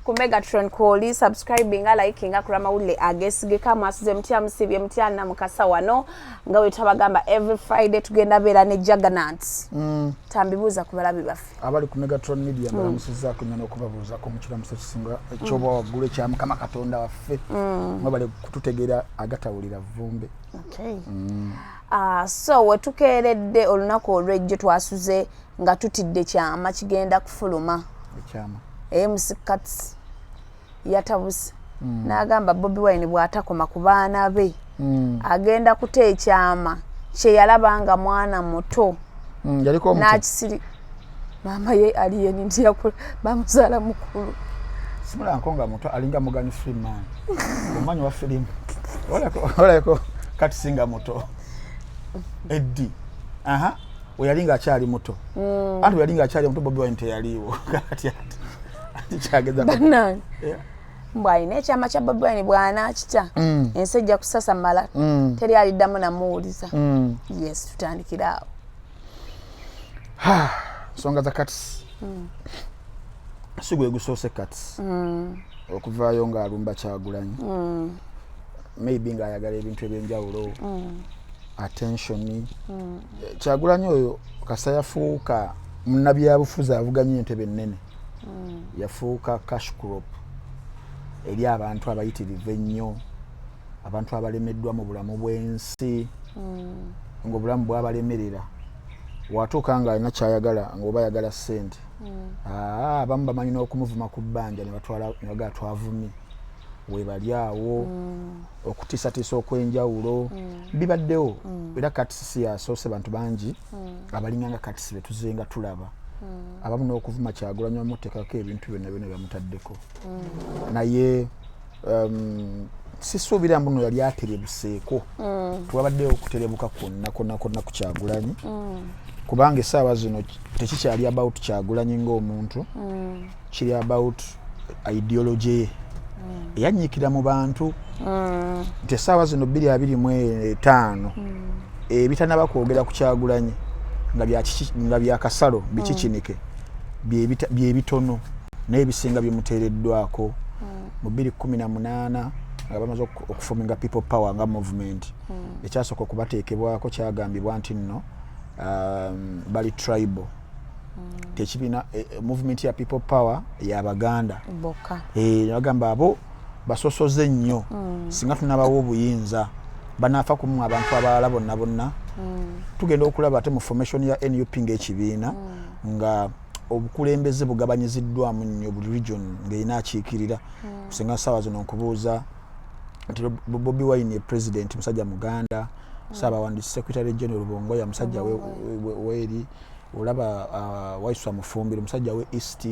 Ku Megatron kwoli subscribinga, likinga ku lw'amawulire ageesigika. Mwasuze mutya? Musibye mutya? Namukasa wano nga bwe twabagamba, every Friday tugenda beera ne Juggernaut. Tambibuuza ku balabi baffe. Abali ku Megatron Media, mbalamusizaako nnyo n'okubabuuzaako mu kiramuso ekisinga ekyoba waggulu ekya Mukama Katonda waffe. Mwebale kututegeera agatawulira vvumbe. Okay. So wetukeeredde olunaku olw'ejjo, twasuze nga tutidde kyama kigenda kufuluma. Ekyama? MC Kats yatabuse n'agamba Bobi Wine bw'atakoma ku baana be, agenda kuta ekyama kye yalaba nga mwana muto. Yaliko omuto? N'akisiri maama ye aliyeni nti yakula bamuzaala mukulu. Simulanko nga muto, alinga Morgan Freeman, omanyi wa firimu. Olako kati singa muto eddi aha we yali ng'akyali muto. Anti we yali ng'akyali muto, Bobi Wine teyaliiwo. Kati ati kyageza Bannange, mbw alina ekyama kya Bobi Wine, bw'anaakita ensi ejja kusasamala, teri aliddamu namuwuliza. Yes, tutandikire awo. Nsonga za Kats, si gwe gusoose Kats okuvaayo ng'alumba Kyagulanyi, maybe ng'ayagala ebintu ebyenjawulo, attention. Kyagulanyi oyo kasa yafuuka munnabyabufuzi avuganya entebe ennene, yafuuka cash crop eri abantu abayitirivu ennyo, abantu abalemeddwa mu bulamu bw'ensi, ng'obulamu bwabalemerera. Watuuka nga alina kyayagala, ngaoba ayagala ssente. Aa, abamu bamanyi n'okumuvuma ku bbanja ne batwala ne bagala twavumye, webali awo. Okutiisatiisa okw'enjawulo bibaddewo, era kati si yasoose. Bantu bangi abalinganga Kats betuzenga tulaba, abamu n'okuvuma Kyagulanyi, bamuteekako ebintu byonna byonna byamutaddeko. Naye sisuubira mbuno yali aterebuseeko. Tewabaddewo okuterebuka kwonna kwonna kwonna ku Kyagulanyi, kubanga essaawa zino tekikyali about Kyagulanyi ng'omuntu, kiri about ideology ye eyanyiikira mu bantu, nti essaawa zino 2025, ebitanaba kwogera ku Kyagulanyi nga nga byakasalo bikikinike byebitono, naye ebisinga bimuteereddwako mu 2018 nga bamaze okuforminga People Power nga movement. Ekyasooka okubateekebwako kyagambibwa nti nno bali tribal, tekibiina movement ya People Power yabaganda bokka. Bagamba abo basosoze nnyo, singa tunabawa obuyinza banaafa kumu abantu abalala bonna bonna. Tugenda okulaba ate mu formation ya NUP ng'ekibiina, nga obukulembeze bugabanyiziddwamu nnyo, buli region ng'erina akiikirira. Singa saawa zino nkubuuza nti Bobi Wine ye president, musajja muganda, saabawandiisi secretary general Rubongoya musajja weeri, olaba Waiswa Mufumbiro musajja we East,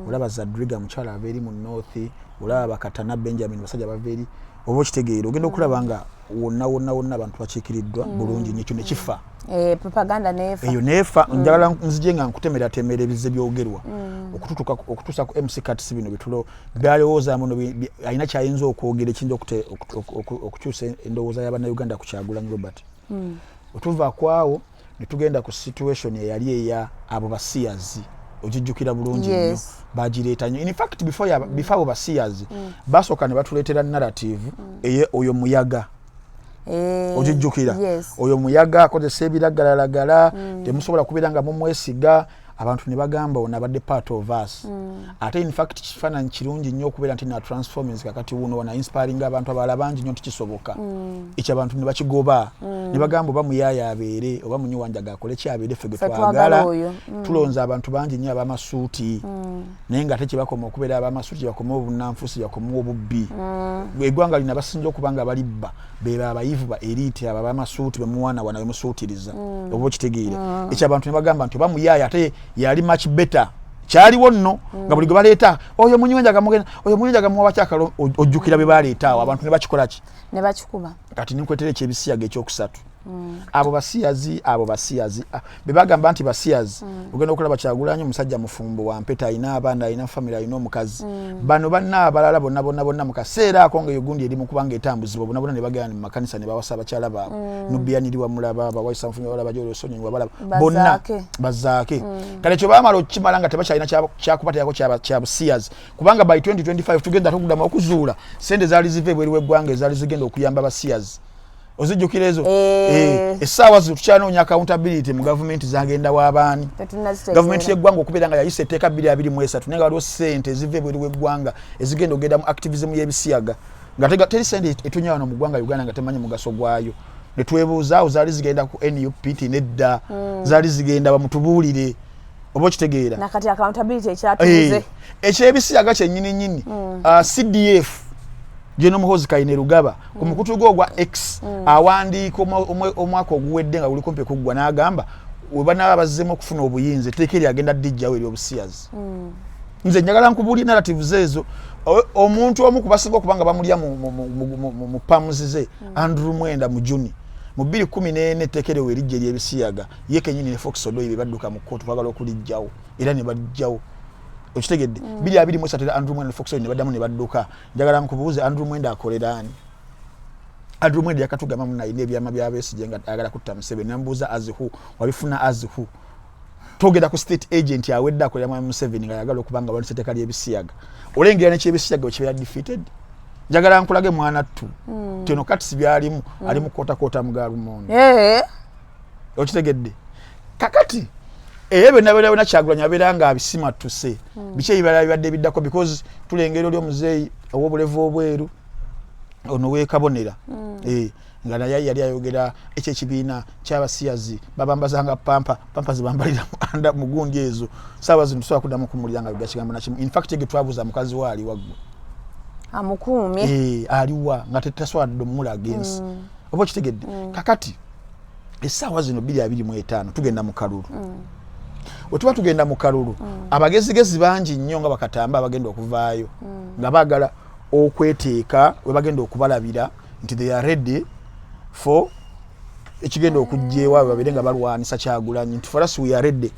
olaba Zadriga mukyala ava eri mu North, olaba Bakatana Benjamin basajja bava eri, oba okitegeera, ogenda okulaba nga wonna wonna wonna abantu bakiikiriddwa bulungi nnyo. Ekyo nekifa. Eh, propaganda neefa. Eyo neefa. Njagala nzije nga nkutemeratemera ebizze byogerwa okutuusa ku MC Kats. Bino bitulo byalowoozaamu no alina kyayinza okwogera ekiyinza okukyusa endowooza y'abannayuganda ku Kyagulanyi Robert. Otuva kwawo ne tugenda ku situation eyali eya abo basiyazi, ogijjukira bulungi nnyo? Bagireeta nnyo. In fact, before abo basiyazi, basooka ne batuleetera narrative eye oyo muyaga. Eh, Ogijjukira? Yes. Oyo muyaga akozesa ebiragalalagala, temusobola kubeera nga mumwesiga. Abantu ne bagamba ono abadde part of us. Ate in fact kifaananyi kirungi nnyo okubeera nti na transformings kakati wuno wana inspiring abantu abalala bangi nnyo nti kisoboka. Ekyo abantu ne bakigoba ne bagamba oba muyaaya abeere, oba munyuwanjaga akole ki, abeere, ffe gwe Ffe twagala twagala. oyo. Tulonze abantu bangi nnyo ab'amasuuti, naye nga ate kyebakoma okubeera ab'amasuuti, kyebakoma obunanfuusi, kyebakoma obubbi. Eggwanga lino abasinza okuba nga balibba beba abayivu ba elite, abo ab'amasuuti bemuwaanawaana, bemusuutiriza, oba okitegeera. Ekyo abantu ne bagamba nti oba muyaaya ate yali much better. Kyaliwo nno nga buli gwe baleeta, oyo munywenjaga mugenda, oyo munywenjaga muwa bakyakalo. Ojjukira bye baleeta awo, abantu ne bakikola ki? Ne bakikuba. Kati ninkwetera ekyebisiyaga ekyokusatu. Abo basiyazi, abo basiyazi. Ah, be bagamba nti basiyazi. Ogenda okulaba Kyagulanyi omusajja mufumbo, wampeta, alina abaana, alina family, alina omukazi. Bano banna abalala bonna bonna bonna mu kaseera ako nga egundi eri mu kubanga etambuzibwa, bonna bonna ne bagenda mu makanisa ne bawasa abakyala baabwe. Nubianiri wamulaba, bawaisa nfunye balaba, Jolosonyi wabalaba bonna. Bazaake. Bazaake. Kale ekyo bamala okukimala nga tebakyalina kyakubateekako kya busiyazi, kubanga by 2025 tugenda tukuddamu okuzuula sente zaali ziva ebweru w'eggwanga ezaali zigenda okuyamba basiyazi. Ozijjukira ezo? Eh. Eh, essaawa zino tukyanoonya accountability mu gavumenti, zagenda w'abaani? Tetunnazitegeera. Gavumenti y'eggwanga okubeera nga yayisa etteeka 2023, naye nga waliwo sente eziva ebweru w'eggwanga ezigenda okugenda mu activism y'ebisiyaga, nga teri sente etonya wano mu ggwanga Uganda nga temanyi mugaso gwayo. Ne twebuuza awo zaali zigenda ku NUP nti nedda, zaali zigenda bamutubuulire, oba okitegeera? Nakati accountability ekyatuuze. Eh, ekyebisiyaga kyennyini nyini, CDF General Muhoozi Kainerugaba ku mukutu gwe ogwa X awandiika omwaka oguwedde nga guli kumpi kuggwa, n'agamba we banaaba bazzeemu okufuna obuyinza, etteeka eryo agenda ddijjawo ery'obusiyazi. Nze njagala nkubuulire narratives ezo. Omuntu omu ku basinga okuba nga bamulya mu pamuzi ze, Andrew Mwenda, mu Juni mu 2014 etteeka eryo werijja ery'ebisiyaga, ye kenyini ne Fox Odoi be badduka mu kkooti kwagala okulijjawo, era ne balijjawo. Okitegedde? 2023 era Andrew Mwenda ne Fox Odoi ne baddamu ne badduka. Njagala nkubuuze, Andrew Mwenda akolera ani? Andrew Mwenda yakatugamba muno alina ebyama bya Besigye nga ayagala kutta Museveni. Namubuuza, as who wabifuna? As who? Twogera ku state agent awedde akolera mwami Museveni nga ayagala okuba nga balwanisa etteeka ly'ebisiyaga. Olengera nekyebisiyaga bwe kibeera defeated. Njagala nkulage, mwana ttu, teno kati byalimu, ali mu kootakoota mu galumondo. Okitegedde? Kakati ebyo byonna byonna byonna Kyagulanyi abeera nga abisimattuse. Biki ebibala bibadde biddako? Because tulengera oli omuzeeyi ow'obulevu obweru ono wekabonera, eh, nga naye yali ayogera ekyo ekibiina kyabasiyazi babambazanga pampa pampa zebambalira anda mu gundi ezo. Saawa zino tusobola kuddamu kumulira nga ayogera kigambo nakimu. In fact, ege twabuuza mukazi we ali waggwe. Amukuumye. Eh, aliwa nga tetasobola dde omulaga ensi, oba okitegedde? Kakati essaawa zino 2025 tugenda mu kalulu. We tuba tugenda mu kalulu, abagezigezi bangi nnyo nga bakatamba abagenda okuvaayo nga baagala okweteeka we bagenda okubalabira nti they are ready for ekigenda okujja ewaabwe, babeere nga balwanisa Kyagulanyi nti for us we are ready.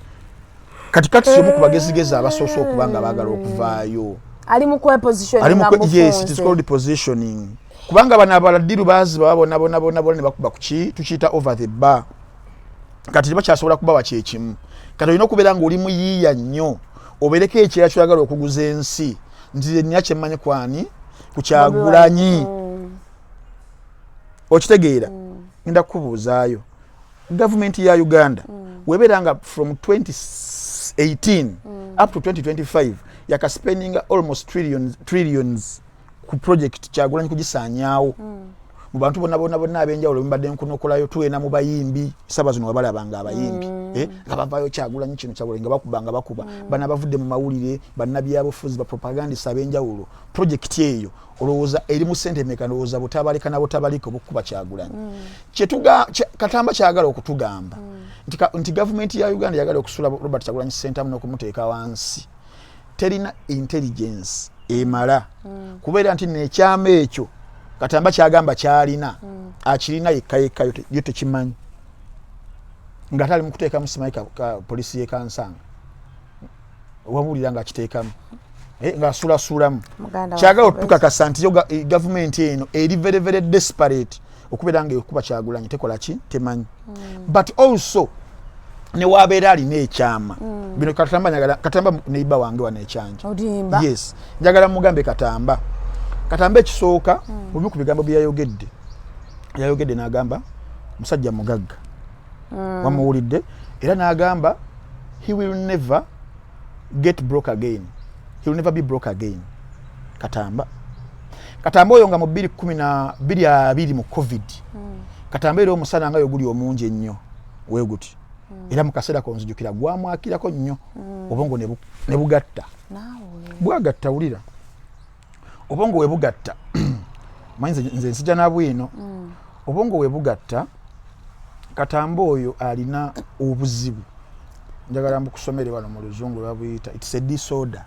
Kati kati omu ku bagezigezi abasoose okuba nga baagala okuvaayo ali mu kwepositioning. Ali mu yes, it is called positioning, kubanga bano abaladiru baziba bona bona bona bona ne bakuba kuki tukiyita over the bar. Kati tebakyasobola kubawa kyekimu. Kati olina okubeera ng'oli muyiiya nnyo, obeereko ekirala kyoyagala okuguza ensi nti nina kyemmanyi kwani ku Kyagulanyi. Okitegeera? Ngenda kukubuuzaayo, gavumenti ya Uganda webeera nga from 2018 up to 2025 yakaspendinga almost trillions, trillions ku project Kyagulanyi kugisaanyaawo mu bantu bonna bonna bonna ab'enjawulo bembadde nkunokolayo. Tugenda mu bayimbi, saba zino wabalabanga abayimbi, eh, nga bavaayo Kyagulanyi kino, Kyagulanyi, nga bakuba nga bakuba. Bano abavudde mu mawulire, bannabyabufuzi, bapropagandist ab'enjawulo, project eyo olowooza eri mu sente meka? Ndowooza butabalika na butabalika obukuba Kyagulanyi. Katamba kyagala okutugamba nti gavumenti ya Uganda yagala okusula Robert Kyagulanyi Ssentamu n'okumuteeka wansi, terina intelligence emala kubeera nti nekyama ekyo Katamba kyagamba kyalina, akirina yekka yekka, yo tekimanyi, nga tali mukuteekamu simanyi polisi yekansanga wabuulira nga akiteekamu, eh, ng'asuulasuulamu. Kyagala otukakasa nti yo gavumenti eno eri very very desperate okubeera nga ekuba Kyagulanyi, tekola ki, temanyi. But also newabeera alina ekyama bino Katamba, njagala Katamba neiba wange wano ekyanja. Olimba. Yes, njagala mugambe Katamba. Katamba ekisooka, mubi ku bigambo byeyayogedde, yayogedde n'agamba musajja mugagga, wamuwulidde? Era n'agamba he will never get broke again, he will never be broke again. Katamba, Katamba oyo nga mu 2020 mu COVID, Katamba era omusana nga yoguli omungi ennyo weguti, era mu kaseera konzijukira gwamwakirako nnyo obwongo ne bugatta. Naawe. Bwagatta, wulira, obwongo we bugatta. Manyi nze nsija na bwino. Obwongo we bugatta, Katamba oyo alina obuzibu. Njagala mbukusomere wano mu luzungu lwabuyita it's a disorder.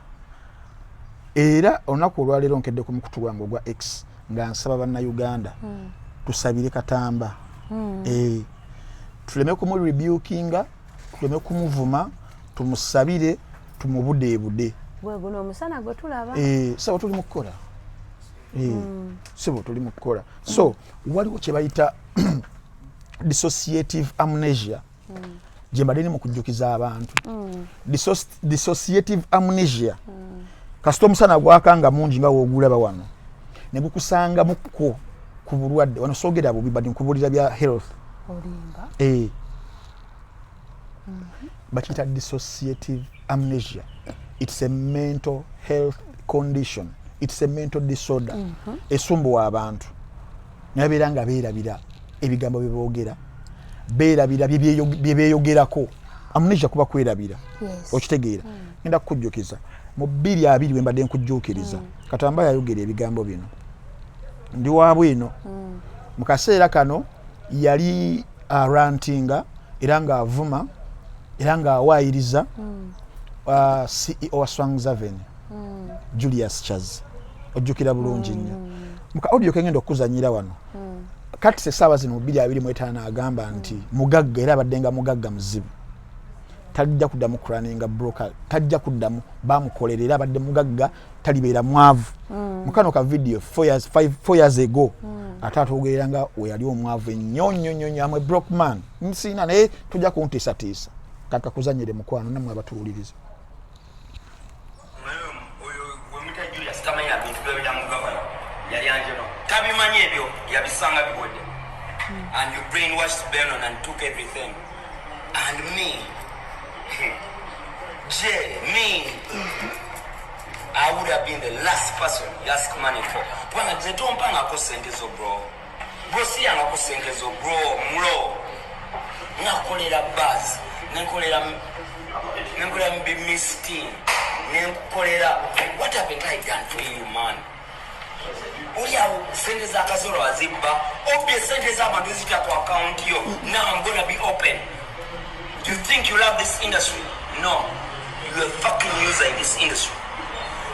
Era olunaku olwaleero nkedde ku mukutu gwange ogwa X nga nsaba Bannayuganda tusabire Katamba. Tuleme kumurebukinga, tuleme kumuvuma, tumusabire, tumubudeebude. Gwe guno omusana gwe tulaba. Sebo, tuli mu kukola. Sebo, tuli mu kukola. So waliwo kye bayita dissociative amnesia gye mbadde ni mu kujjukiza abantu. Dissociative amnesia, kasita omusana gwaka nga mungi nga woogulaba wano ne gukusangamukko ku bulwadde wano, soogera bubi, but nkubuulira bya health. Olimba. Bakiyita dissociative amnesia. It's a mental health condition, it's a mental disorder esumbuwa abantu, naye beera nga beerabira ebigambo bye boogera, beerabira bye beeyogerako. Amnesia kuba kwerabira. Okitegeera? Ngenda kukujjukiza mu 2020 bwe mbadde nkujjuukiriza, Katamba yayogera ebigambo bino, ndi waabwe eno. Mu kaseera kano yali arantinga era ng'avuma era ng'awaayiriza CEO wa Swangz Avenue, Julius Kyazze. Ojjukira bulungi nnyo muka audio kengenda okuzanyira wano. Kati essaawa zino mu 2025 agamba nti mugagga era abadde nga mugagga muzibu, tajja kuddamu kuraninga broke, tajja kuddamu, bamukolera era abadde mugagga, talibeera mwavu. Mukano ka video 4 years ago, ate atwogerera nga we yali omwavu ennyo nnyo nnyo nnyo. Amwe broke man nsiina, naye tujja kuntiisatiisa. Kakakuzanyire, mukwano, nammwe abatuwuliriza. Oyo gwemuyita Julius tamanya bintu byabira mu gavana yali anjeno, tabimanyi ebyo, yabisanga biwedde. And you brainwashed Benon and took everything, and me, J, me, I would have been the last person you ask money for, kubanga nze tompangako sente zo, bro. Bro, siyangako sente zo, bro. Mulo nakolera buzz, nenkolera mistin, nenkolera. What haven't I done for you, man? Oli awo sente za Kasolo azibba, obye sente z'abantu zita ku account yo. Now I'm gonna be open. You think you love this industry? No, you are a fucking user in this industry.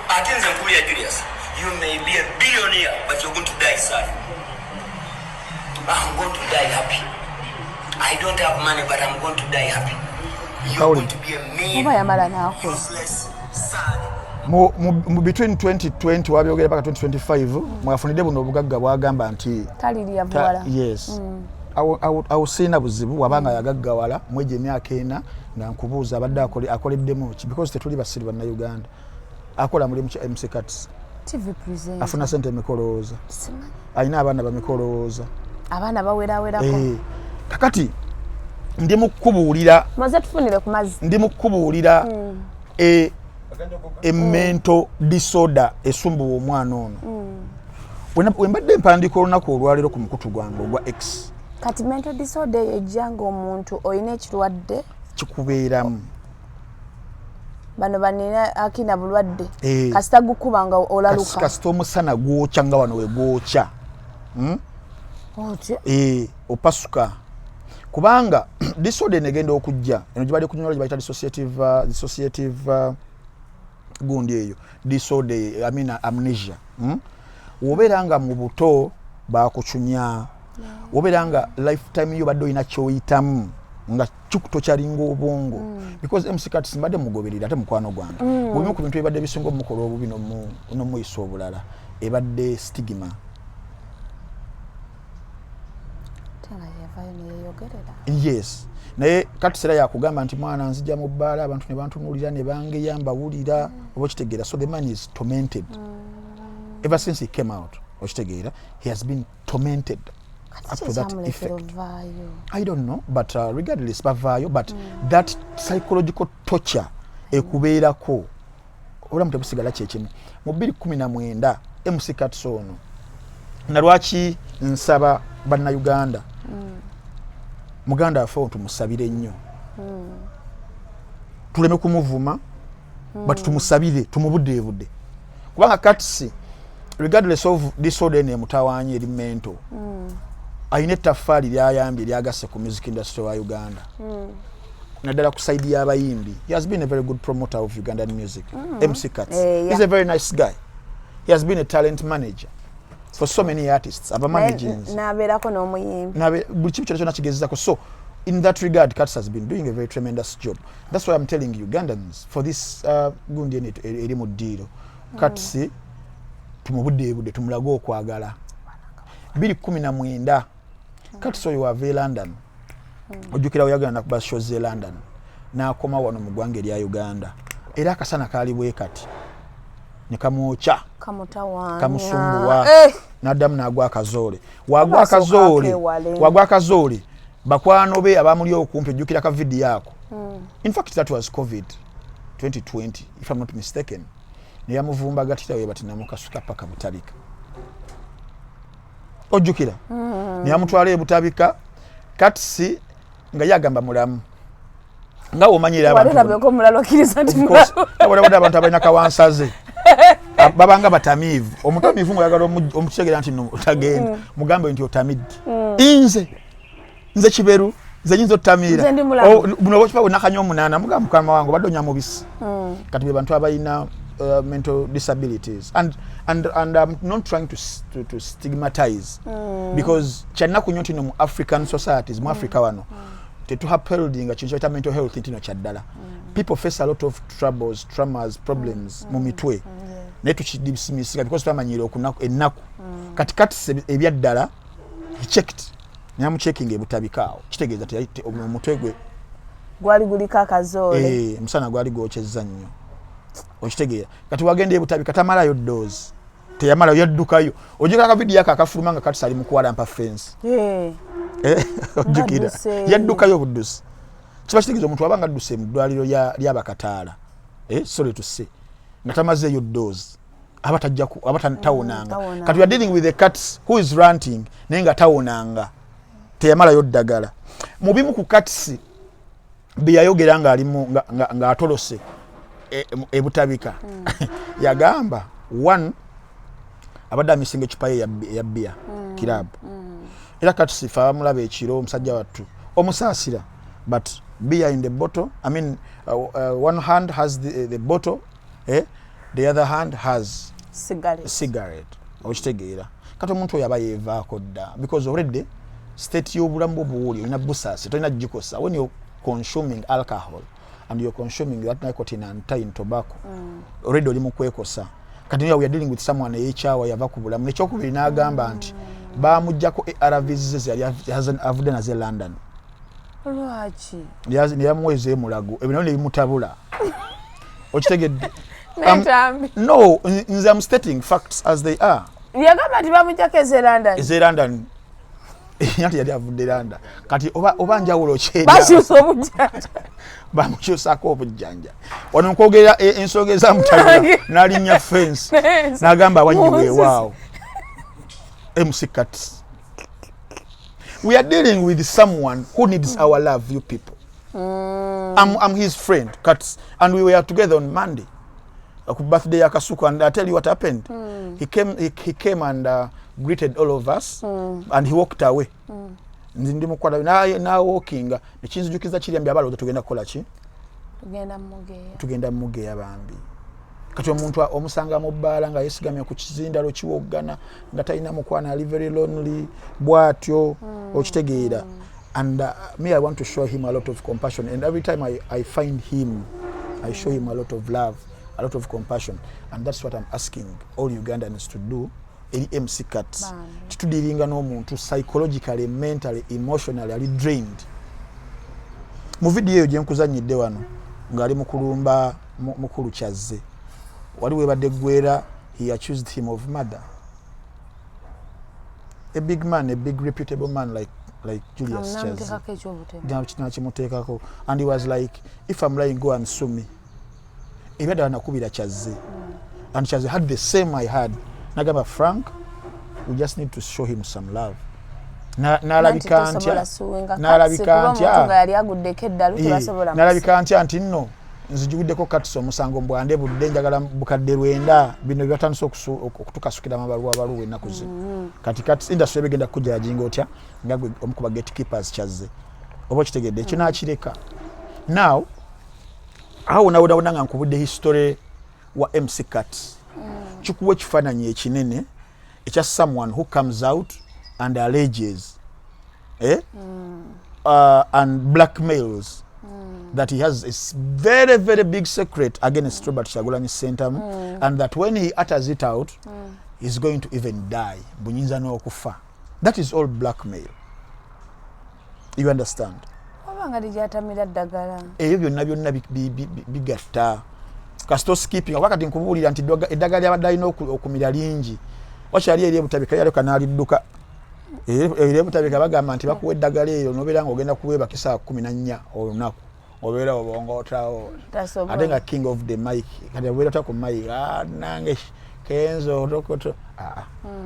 Ate nze nkubulira, Julius, you may be a billionaire, but you're going to die sad. I'm going to die happy. I don't have money, but I'm going to die happy. You're Kauli. going to be a mean, Oba yamala n'akola. useless, sad. Mu between 2020 wabyogera paka 2025 mwafunidde buno obugagga bwagamba nti Talirya buwala. Yes. Awo siina buzibu wabanga yagaggawala mwegyo emyaka 4 nga nkubuuza abadde akoleddemu ki? Because tetuli basiru bannayuganda. Akola mulimu ki MC Kats? TV presenter. Afuna sente emikolowooza? Simanyi. Alina abaana bamikolowooza? Abaana bawerawerako. Kakati ndi mu kukubuulira. Maze tufunire ku mazzi. Ndi mu kukubuulira e mental disorder esumbuwa omwana ono. We mbadde mpandiika olunaku olwaleero ku mukutu gwange ogwa X. Kati mental disorder eyo ejja ng'omuntu olina ekirwadde Kikubeeramu. Bano banina akina bulwadde. Kasita gukuba nga olaluka. Kasita omusana gwokya nga wano we gwokya. Otyo. Opasuka kubanga disorder eno egenda okujja eno gibadde kunyonyola gye bayita dissociative gundi eyo disorder, I mean amnesia, Wobeera nga mu buto bakucunya, wobeera nga lifetime yo badde olina kyoyitamu nga kikutokyalinga obwongo, because MC Kats mbadde mugoberera ate mukwano gwange. Obimu ku bintu ebibadde bisinga omukola obubi n'omuyisa obulala ebadde stigma. Ate nga yavayo neyeyogerera. Yes, naye kati era yakugamba nti mwana nzija mu bbaala, abantu ne bantunuulira ne bangeya mbawulira, oba okitegeera? So the man is tormented ever since he came out, okitegeera? He has been tormented up to that kyamuletera effect. ovaayo? I don't know, but regardless bavaayo, but that psychological torture ekubeerako, obulamu tebusigala kyekimu. Mu 2019 MC Kats ono, na lwaki nsaba bannayuganda, muganda waffe ono tumusabire nnyo, tuleme kumuvuma, but tumusabire, tumubudeebude, kubanga Kats, regardless of disorder eno emutawaanya eri mental, alina ettaffaali lyayambye lyagasse ku music industry wa Uganda, naddala ku side y'abayimbi. He has been a very good promoter of Ugandan music, MC Kats. Eh, yeah. He's a very nice guy. He has been a talent manager. For so many artists abamanagings. N'abeerako n'omuyimbi. Buli kimu kyona kyona kigezezako. So in that regard, Kats has been doing a very tremendous job. That's why I'm telling Ugandans, for this gundi eno eri mu ddiiro, Kats tumubudde tumulage okwagala. 2019 Kats oyo wava e London, ojjukira weyagala nakuba shows e London, n'akoma wano mu ggwanga erya Uganda, era akasana kaali bwe kati ne kamwokya. Kamutawaanya. Kamusumbuwa. Eh! N'addamu n'agwa akazoole, wagwa Asooka akazoole. akeewale. Wagwa akazoole, bakwano be abamuli okumpi, ojjukira ka vidiyo ako? In fact, that was COVID 2020, if I'm not mistaken. Neyamuvumbagatira we bati namukasuka paka Butabika, ojjukira? Neyamutwala ebutabika. Katisi nga ye agamba mulamu, nga womanyira abantu bonna. Walirabeko omulala okkiriza nti Of course, mulalu. wabula abantu abalina kawansaze babanga batamiivu. Omutamiivu ngaoyagala omukitegera nti no tagenda, mugambe nti otamidde. Nze kiberu, nze nyinza otamiira. Nze ndi mulamu. Buno obucupa bwenakanywa omunaana, mugamba mukama wange obadde onywa mubisi. Kati be bantu abalina mental disabilities, and I'm not trying to stigmatize, because kyannaku nnyo nti no mu African societies, mu Africa wano, tetuupholdinga kintu kyayita mental health nti no kyaddala. People face a lot of troubles, traumas, problems mu mitwe, naye tukidismissinga because twamanyire ennaku. Kati ebyaddala he checked, namucheckinga ebutabikaawo, kitegeeza omutwe gwe Gwali guliko akazoole. Eh, omusana gwali gwokyezza nnyo, okitegeera? Kati wagenda ebutabika, tamalayo dose, teyamalayo, yaddukayo. Ojjukira akavidiyo ako akafuluma nga Kati ali mukuwalampa fence? Eh. Eh, ojjukira? Ng'adduse. Yaddukayo obuddusi. Kiba kitegeeza omuntu aba nga adduse mu ddwaliro ly'abakataala, eh, sorry to say, nga tamazeeyo dose, aba tajja aba tawonanga. Tawonanga. Kati we are dealing with the Kats who is ranting, naye nga tawonanga, teyamalayo ddagala. Mu bimu ku Kats bye yayogera ng'alimu ng'atolose ebutabika, yagamba one abadde amissinga ecupa ye eya bbiya Club. Era Kats fe abamulaba ekiro, omusajja wattu omusaasira, but beer in the bottle, I mean, one hand has the bottle, eh? The other hand has cigarette. Cigarette, okitegeera? Kati omuntu oyo aba yeevaako dda, because already state y'obulamu bwo buwuli olina busaasi, tolina gikosa. When you're consuming alcohol and you're consuming that nicotine and in tobacco, already oli mu kwekosa. Kati we are dealing with someone eyekyawa, yava ku bulamu. Nekyokubiri, n'agamba nti bamugjako ARVs ze zeyali avudde nazo e London. Lwaki? Neyamuweeza emulago, ebyo nabyo nebimutabula, okitegedde? Netambi. No, nze am stating facts as they are. Yagamba nti bamugjako eze London? Eze London, anti yali avudde London. Kati oba njawulo kyeri? Bakyusa obujjanja. Bamukyusako obujjanja. Wano nkwogera ensonga ezamutabula, n'alinnya fence n'agamba awanyiweewaawo. MC Kats, we are dealing with someone who needs our love, you people. I'm his friend Kats, and we were together on Monday ku birthday ya Kasuku, and I tell you what happened. He came and greeted all of us and he walked away. Nze ndi mukwata nawalkinga, nekinzijukiza kiri mbi abalowooza tugenda kukola ki? Tugenda mugeya. Tugenda mugeya bambi. Kati omuntu omusanga mu bbaala nga yesigamye ku kizindalo kiwoggana, nga talina mukwana, ali very lonely bw'atyo, okitegeera? And me, I want to show him a lot of compassion, and every time I find him, I show him a lot of love, a lot of compassion, and that's what I'm asking all Ugandans to do eri MC Kats. Bambi. Titudealinga n'omuntu psychologically, mentally, emotionally ali drained. Mu vidiyo eyo gyenkuzanyidde wano ng'ali mu kulumba mukulu Kyazze, wali webadde gwera, he accused him of murder, a big man, a big reputable man like Julius Kyazze. Namuteekako ekyobutemu. Nakimuteekako, and he was like, "If I'm lying, go and sue me." Ebyaddala nakubira Kyazze, and Kyazze had the same I had, nagamba, "Frank, we just need to show him some love." N'alabika ntya, n'alabika ntya? Nga yali aguddeko eddalu, tebasobola. N'alabika ntya nti nno nzijuguddeko Katisa omusango mbwande budde, njagala bukadde 9. Bino byatandise okutukasukira amabaluwa baluwa ennaku zino. Kati kati industry ebegenda kukujajinga otya nga gwe omu ku ba gatekeepers Kyazze, oba okitegedde? Ekyo nakireka. Now awo wonawona nga nkubudde history wa MC Kats, kikuwa ekifaananyi ekinene Ekya someone who comes out and alleges, eh? And blackmails that he has a very, very big secret against Robert Kyagulanyi Ssentamu and that when he utters it out, he's going to even die, bunyinza n'okufa. That is all blackmail, you understand? Oba nga tegyatamira ddagala. Ebyo byonna byonna bigatta kasita oskipping oba. Kati nkubuulira nti eddagala lyabadde alina okumira lingi, wakyali eri ebutabika, yaleka n'alidduka. Eri ebutabika bagamba nti bakuwa eddagala eryo nobeera nga ogenda kuweebaka esaawa 14 olunaku, obeera obongootawo. Tasobola. Ate nga king of the mic, kati obeera ta ku mic, "Ah, nange Kenzo otokoto." Ah,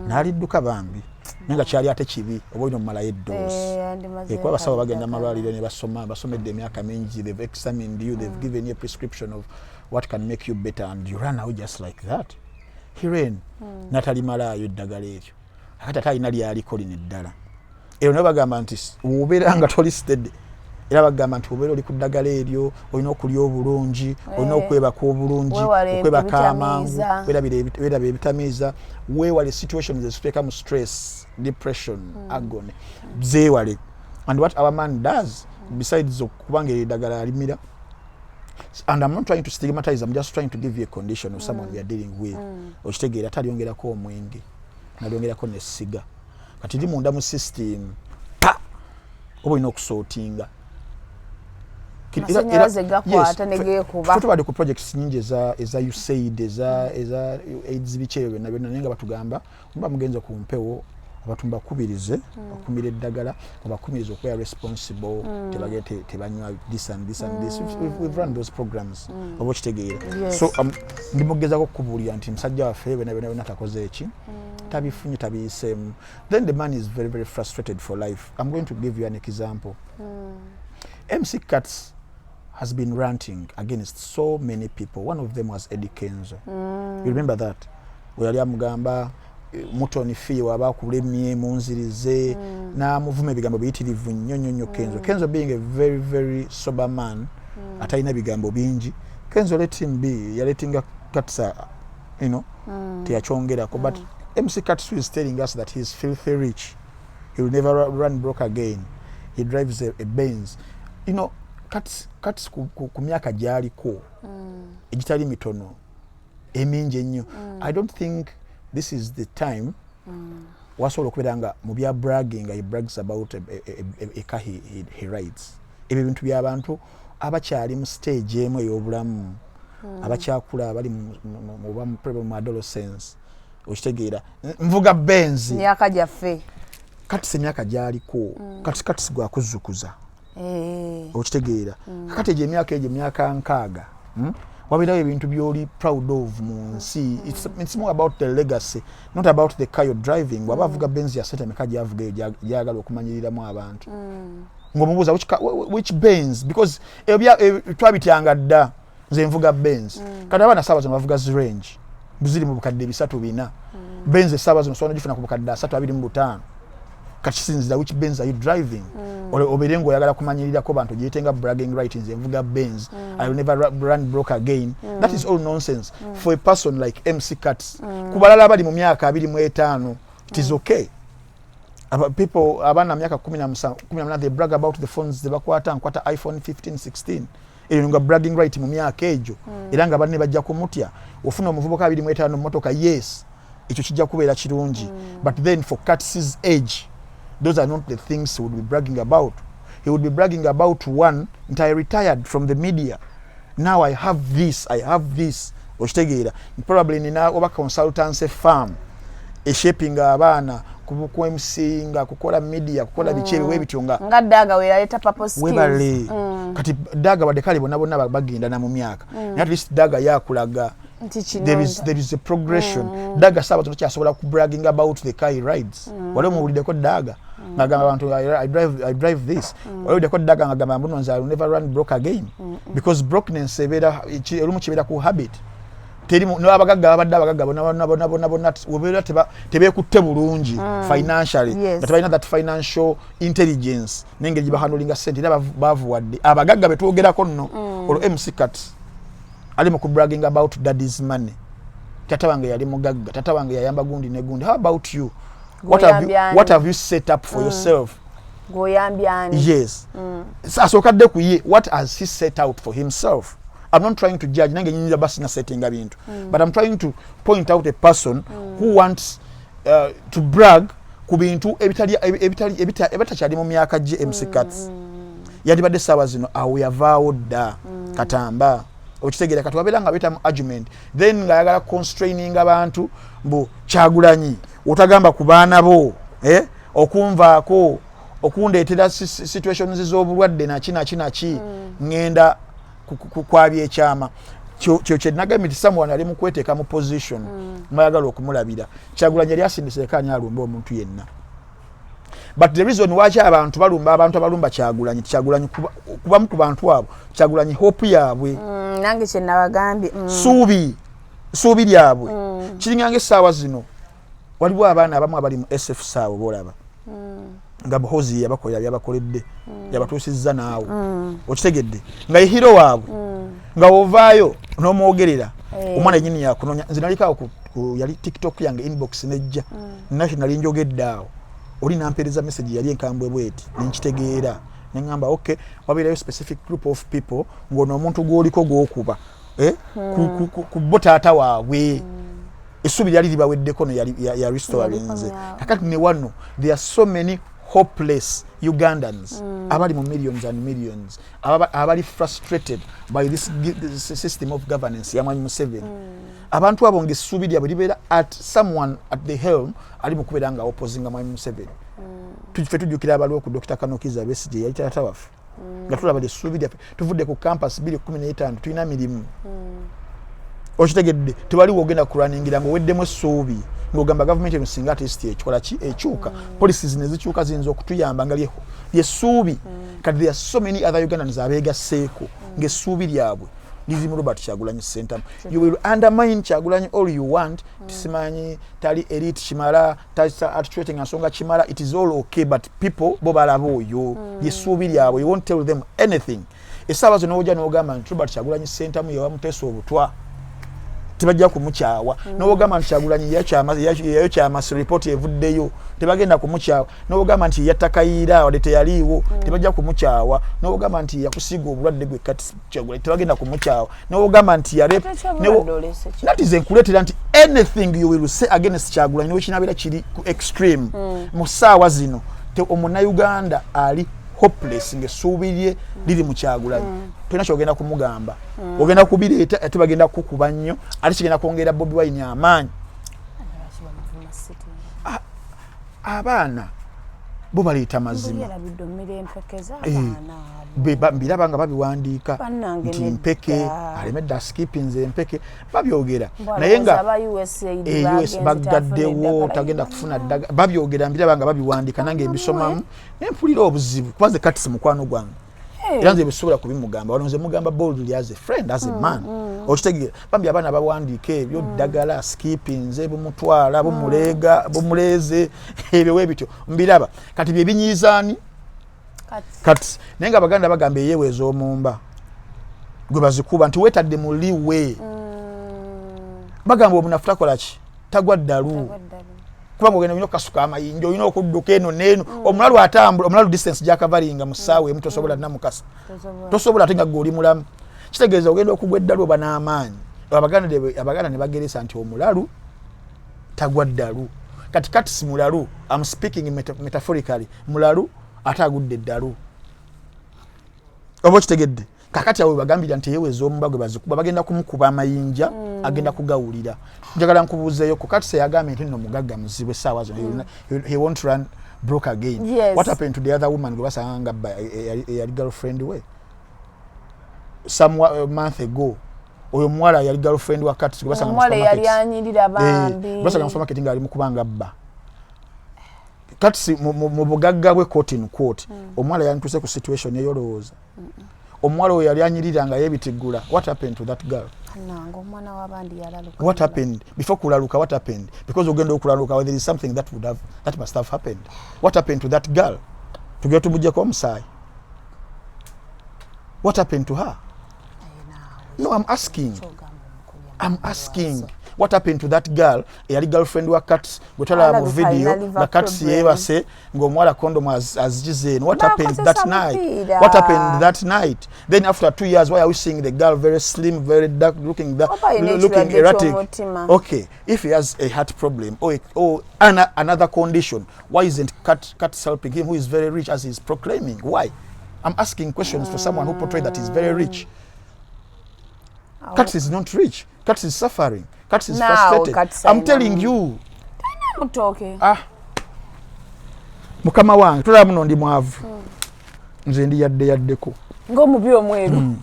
n'alidduka bambi, naye nga kyali ate kibi, oba olina omumalayo eddoozi. Eh, yandimaze. Kuba abasawo bagenda eddagala. Malwaliro ne basoma, basomedde emyaka mingi, they've examined you, they've given you a prescription of what can make you better, and you run out just like that. He ran natalimalayo eddagala eryo. Akati ate alina lyaliko lino eddala eryo, naye bagamba nti wobeera nga toli steady, era bagamba nti obeera oli ku ddagala eryo, olina okulya obulungi, olina Eh. okwebaka obulungi, Weewale okwebaka amangu, ebitamiiza. Weerabira ebitamiiza, weewale situations ezituteeka mu stress, depression, agony, zeewale. And what our man does, besides okubanga eryo eddagala alimira, and I'm not trying to stigmatize, I'm just trying to give you a condition of someone we are dealing with, okitegeera? Ate alyongerako omwenge, nalyongerako nessiga, kati li munda mu system pa oba olina okusootinga. Amasannyalaze gakwata ne geekuba. Ffe tubadde ku projects nyingi eza USAID, eza AIDS, biki ebyo byonna byonna, naye nga batugamba muba mugenze ku mpewo, abantu mbakubirize okumira eddagala, obakumirize okubeera responsible, tebanywa this and this and this. We've run those programs, oba okitegeera? Yes. So ndi mugezako okukubuulira nti musajja waffe byonna byonna byonna takoze eki, tabifunye, tabiyiseemu. Then the man is very, very frustrated for life. I'm going to give you an example. MC Kats has been ranting against so many people. One of them was Eddie Kenzo. You remember that? We yali amugamba, eh, Mutoni fee waba akulemye munzirize, n'amuvuma ebigambo biyitirivu nnyo nnyo nnyo Kenzo. Kenzo being a very, very sober man, atalina bigambo bingi. Kenzo let him be, yaletinga Kats, teyakyongerako. But MC Kats is telling us that he's filthy rich. He will never run broke again. He drives a Benz. Kats ku myaka gy'aliko egitali mitono, emingi ennyo, I don't think this is the time wasobola okubeera nga mu bya bragging, he brags about a car he rides. Ebyo bintu by'abantu abakyali mu stage emu ey'obulamu, abakyakula, abali mu adolescence, okitegeera? Nvuga Benz. Myaka gyaffe. Kati emyaka gy'aliko kati, kati gwakuzzukuza. Eh. Okitegeera? Kakati egyo emyaka, egyo emyaka 60, Wabeerawo ebintu byoli proud of mu nsi. It's more about the legacy, not about the car you're driving. Waba avuga Benz ya sente meka gyavuga eyo gyagala okumanyiriramu abantu, ng'omubuuza which Benz, because ebyo twabityanga dda, nze nvuga Benz. Kati abaana saawa zino bavuga zi Range ziri mu bukadde 3, 4. Benz essaawa zino osobola nogifuna ku bukadde 3, 25. Kati kisinzira which Benz are you driving. Obeere ng'oyagala kumanyirirako bantu, giyite bragging right, nze nvuga Benz, I will never run broke again. That is all nonsense for a person like MC Kats. Ku balala abali mu myaka 25, it is okay. Aba, people abaana myaka 17, 18, they brag about the phones zebakwata, nkwata iPhone 15, 16, eyo nga bragging right mu myaka egyo, era nga banne bajja kumutya. Ofuna omuvubuka 25 mu motoka, yes, ekyo kijja kubeera kirungi. But then for Kats's age, those are not the things he would be bragging about. He would be bragging about one, nti I retired from the media, now I have this, I have this, okitegeera? Probably nina oba consultancy firm eshaping abaana ku MC, nga kukola media, kukola biki ebyo webityo nga nga Daaga we yaleeta Purple Skills. Webale. Kati Daaga wadde kale bonna bonna bagenda na mu myaka, naye at least Daaga yakulaga nti kino there is a progression. Daga saawa zino kyasobola ku bragging about the car he rides. Wali omuwuliddeko Daga ngagamba abantu, I drive this"? Wali owuliddeko Daga ngagamba mbuno nze I will never run broke again"? Because brokenness ebeera olumu kibeera ku habit. Teri n'abagagga babadde abagagga bonna bonna bonna bonna bonna, webeera tebeekutte bulungi financially, nga tebalina that financial intelligence n'engeri gye bahandlinga sente, era bavuwadde abagagga betwogerako nno. Olwo MC Kat ali mu kubragging about daddy's money. Tata wange yali mugagga, tata wange yayamba gundi ne gundi. How about you? What have you set up for yourself? Gwoyambyani? Yes. Asooka dde ku ye. What has he set out for himself? I'm not trying to judge. Nange nyinza basi na settinga bintu, but I'm trying to point out a person who wants to brag ku bintu ebitali ebitakyali mu myaka gye. MC Kats yandibadde essaawa zino awo yavaawo dda. Katamba okitegeera? Kati wabeera nga beeta mu argument, then ng'ayagala constraining abantu mbu Kyagulanyi otagamba ku baana bo, eh? Okunvaako okundeetera situations z'obulwadde naki naki naki, ŋŋenda kwabya ekyama kyo kyenagambye nti someone ali mu kweteeka mu position mwayagala okumulabira. Kyagulanyi yali asindise ani alumba omuntu yenna? But the reason waki abantu balumba, abantu abalumba Kyagulanyi, Kyagulanyi kubamu ku bantu abo, Kyagulanyi hope yaabwe. Nange kyenabagambye. Suubi lyabwe. Kiringanga essaawa zino waliwo abaana abamu abali mu SF saawo boolaba nga Muhozi yabakolera byabakoledde, yabatuusizza naawe okitegedde nga ye hero waabwe, nga ovaayo n'omwogerera. Omwana yenyini yakunonya. Nze nalikaawo yali TikTok yange, inbox nejja nakyo nali njogedde awo, oli nampeereza message yali enkambwe bweti, nenkitegeera neŋŋamba, okay, wabeerayo specific group of people ng'ono omuntu gw'oliko gw'okuba, eh? Ku bo taata waabwe essuubi lyali libaweddeko no ya restorinze. Yalikomyawo. Kakati ne wano there are so many hopeless Ugandans abali mu millions and millions, abali frustrated by this system of governance ya Mwami Museveni. Abantu abo nga essuubi lyabwe libeera at someone at the helm ali mu kubeera nga opposinga Mwami Museveni. Ffe tujjukira abaliwo ku Dr. Kanokiza Besigye, yali taata waffe, nga tulaba essuubi lyaffe. Tuvudde ku campus 215, tulina mirimu, okitegedde? Tewaliwo ogenda kulwaningira ngaoweddemu essuubi, ng'ogamba gavumenti eno singa at least ekikola ki, ekyuka, policies nezikyuka ziyinza okutuyamba, nga lyessuubi. Kati there are so many other Ugandans abeegasseeko ng'essuubi lyabwe liri mu Robert Kyagulanyi Ssentamu. You will undermine Kyagulanyi all you want. Tisimanyi tali elite kimala, articulating nsonga kimala, it is all okay, but people bo balaba oyo lyessuubi lyabwe. You won't tell them anything. Essaawa zino ojja n'ogamba nti Robert Kyagulanyi Ssentamu yewamuteesa obutwa, tebajja kumukyawa. Nowogamba nti Kyagulanyi yayokyamasi, report evuddeyo, tebagenda kumukyawa. Nowogamba nti yattakayiira wadde teyaliiwo, tebajja kumukyawa. Nowogamba nti yakusiiga obulwadde gwe kati Kyagulanyi, tebagenda kumukyawa. Nowogamba nti Ate ekyobulwadde oleese ki? Nati ze nkuleetera nti anything you will say against Kyagulanyi, newekinabeera kiri ku extreme mu ssaawa zino, omunnayuganda ali hopeless ngaessuubi lye liri mu Kyagulanyi, tolina kyogenda kumugamba. Ogenda kubireeta ate bagenda kukuba nnyo, ate kigenda kwongera Bobi Wine amaanyi. Lwaki bamuvuma city? Abaana bo baleeta mazima. Yerabidde omira empeke Eh, z'abaana abo. Mbiraba nga babiwandiika Bannange, nti nedda. mpeke alemedde, askipinze empeke, babyogera. Mbu Naye nga alowooza aba USAID US bagenze bagaddewo tafuna eddagala. tagenda kufuna ddagala. Babyogera, mbiraba nga babiwandiika, nange mbisomamu nempulira obuzibu kuba nze kati si mukwano gwange. Era nze bisobola kubimugamba wano, nze mugamba boldly as a friend, as a man, okitegeera? Bambi abaana bawandiika ebyo, ddagala skipinze, bumutwala, bumuleega, bumuleeze, ebyo webityo mbiraba. Kati byebinyiizaani? Kati Kati naye nga Abaganda bagamba eyeweeza omumba gwe bazikuba nti weetadde muliwe. Bagamba omunafu takola ki? Tagwa ddalu. Tagwa ddalu. Kubanga ogenda olina okukasuka amayinja, olina okudduka eno neeno. Omulalu atambula, omulalu distance gyakavaringa mu ssaawa emu tosobola namukasa. Tosobola. Tosobola, ate nga gwe oli mulamu, kitegeeza ogenda okugwa eddalu oba n'amaanyi. Abaganda ne bageresa nti omulalu tagwa ddalu. Kati si mulalu, am speaking metaphorically, mulalu ate agudde eddalu, oba okitegedde? Kakati awo webagambira nti yeweeza omuba gwe bazikuba, bagenda kumukuba amayinja, agenda kugawulira. Njagala nkubuuzeeyo ku kati seyagambye nti nno mugagga muzibu essaawa zino, he won't run broke again. Yes. What happened to the other woman gwe basanga nga bba eyali girlfriend we some month ago? Oyo omuwala yali girlfriend wa Kati gwe basanga mu Omuwala eyali supermarket. anyirira bambi. Basanga mu supermarket nga ali mu kubanga bba. Kati mu bugagga bwe, quote in quote, omuwala yantuse ku situation eyolowooza omuwala oyo yali anyirira nga yeebitiggula. What happened to that girl? Nange omwana w'abandi yalaluka. What happened before kulaluka? What happened? Because ogenda okulaluka, there is something that would have, that must have happened. What happened to that girl? Tugenda tumugyeko omusaayi. What happened to her? No, I'm asking, I'm asking. What happened to that girl eyali girlfriend wa Kats gwe twalaba mu Alabika video alina liver nga Kats problem. yeebase ng'omuwala condom azigize eno? What happened that Bakozesa night? mupiira. What happened that night? Then after 2 years, why are we seeing the girl very slim, very dark looking, that, Oba alina looking ekirwadde erratic? ky'omutima. Okay, if he has a heart problem or another condition, why isn't Kat helping him, who is very rich as he's proclaiming? Why? I'm asking questions for someone who portrayed that he's very rich. Kats is not rich. Kats is suffering. Kats is Now, frustrated. Kats I'm alina telling you. Mutooke. Ah, mukama wange, tolaba muno ndi mwavu. Nze ndi yadde yaddeko. Ng'omubi omweru.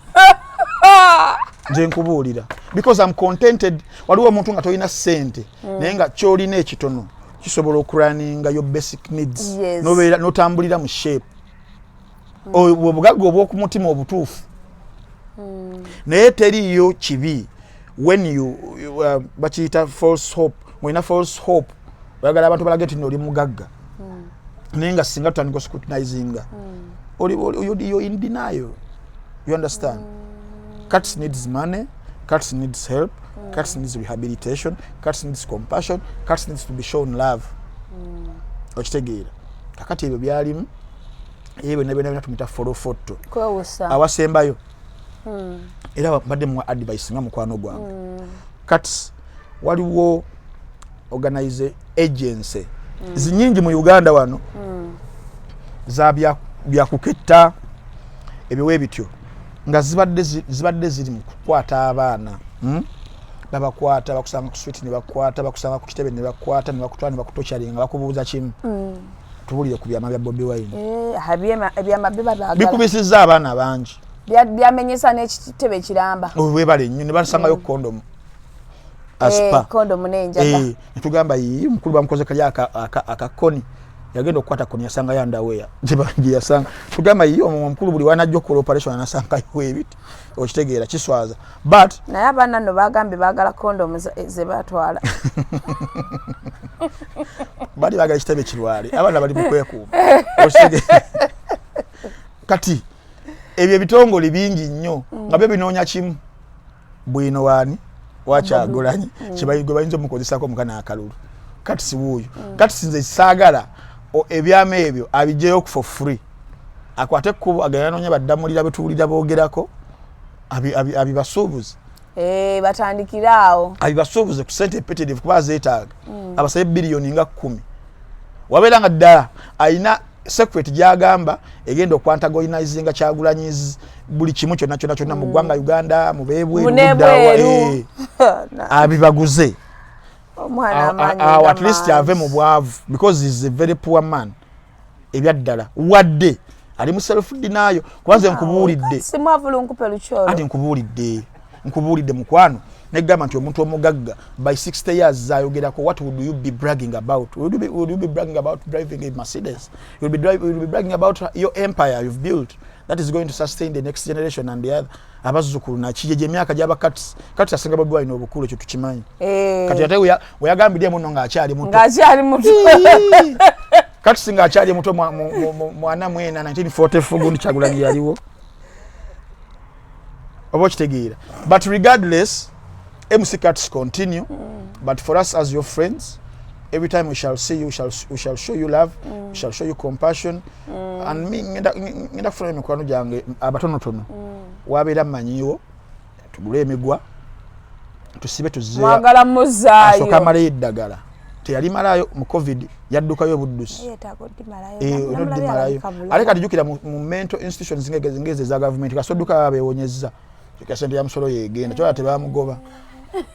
Nze nkubuulira because I'm contented. Waliwo omuntu nga tolina ssente, naye nga kyolina ekitono kisobola okurunninga your basic needs. Nobeera notambulira mu shape. Obwo obugagga obw'okumutima obutuufu, naye teriiyo kibi when you bakiyita false hope. Olina false hope, oyagala abantu balage nti nno oli mugagga, naye nga singa tutandika scrutinizinga, you're in denial. You understand? Kats needs money. Kats needs help. Kats needs rehabilitation. Kats needs compassion. Kats needs to be shown love. Okitegeera? Kakati ebyo byalimu ebyo byonna byonna byonna tumita folofoto. Kwewusa. Awasembayo era mbadde muwa advice nga mukwano gwange. Kati waliwo organize agency zinyingi mu Uganda wano za byakuketta ebyo bityo nga zibadde ziri mu kukwata abaana, Babakwata, bakusanga ku street ne bakwata, bakusanga ku kitebe ne bakwata, ne bakutwala ne bakutorturinga, nga bakubuuza kimu: "Tubulire ku byama bya Bobi Wine." Eh, ebyama byo babyagala. Bikubisizza abaana bangi. Byamenyesa n'ekitebe kiramba. Webale nnyo. Ne basangayo kondomu. Eh, Aspa kondomu n'enjaga. Eh, netugamba yi mukulu bamukoze kali akakoni, yagenda okukwata koni yasangayo underwear gye yasanga. Tugamba yi omukulu buli wanajja okukola operation anasangayo ebiti. Okitegeera? Kiswaza, but Naye abaana nno bagambye baagala kondomu ze batwala. Bali bagala ekitebe kirwale, abaana bali mukwekuuma. Okitegeera? Kati ebyo ebitongole bingi nnyo nga byo binoonya kimu, bwino waani wakyagulanyi gwe bayinza omukozesako mukana akalulu. Kati siwuuyo, kati sinze saagala ebyama ebyo abigyeyo for free, akwate ekkubo agenda anoonya baddamulira betuwulira boogerako, abibasuubuze. Eh, batandikire awo. Abibasuubuze ku sente empitirivu kuba azeetaaga. Abasabe biliyoni nga 10, wabeera nga ddala alina secret gyagamba egenda okuantagonizinga Kyagulanyiz buli kimu kyonna kyonna kyonna mu ggwanga Uganda, mubebweru. Munebweru. Abibaguze. Omwana amaanyi Awo at least nga ave mu mangi. bwavu because is a very poor man ebyaddala, wadde ali mu self denial, kuba nze nkubuulidde. Simwavu lunkupe lukyolo. Anti nkubuulidde mukwano, negamba nti omuntu omugagga by 60 years zayogerako, what would you be bragging about? Would you be bragging about driving a Mercedes? You'll be bragging about your empire you've built that is going to sustain the next generation and the other, abazzukulu nakijeje emyaka gyaba Kats. Kats asinga Bobi Wine obukulu, ekyo tukimanyi. Eh, Kati ate weyagambidde muno ng'akyali muto. Ng'akyali muto. Kati singa akyali muto mwana mwena 1944 gundi Kyagulanyi yaliwo, oba okitegeera? But regardless, MC Cats, continue. But for us as your friends, every time we shall see you, we shall show you love. We shall show you compassion. And me ngenda kufuna emikwano gyange abatonotono, wabeera mmanyiwo, tugule emigwa tusibe tuzzeeyo. Mwagala muzaayo. Asooka amalayo eddagala, teyalimalayo mu COVID, yaddukayo obuddusi. Yeetaaga oddimalayo. Eh, Namulabye onoddimalayo. alabika bulala. Ate kati jjukira mu mental institutions ng'ezo eza gavumenti, kasi odduka baba beewonyezza, kyokka sente ya musolo yegenda kyola tebamugoba.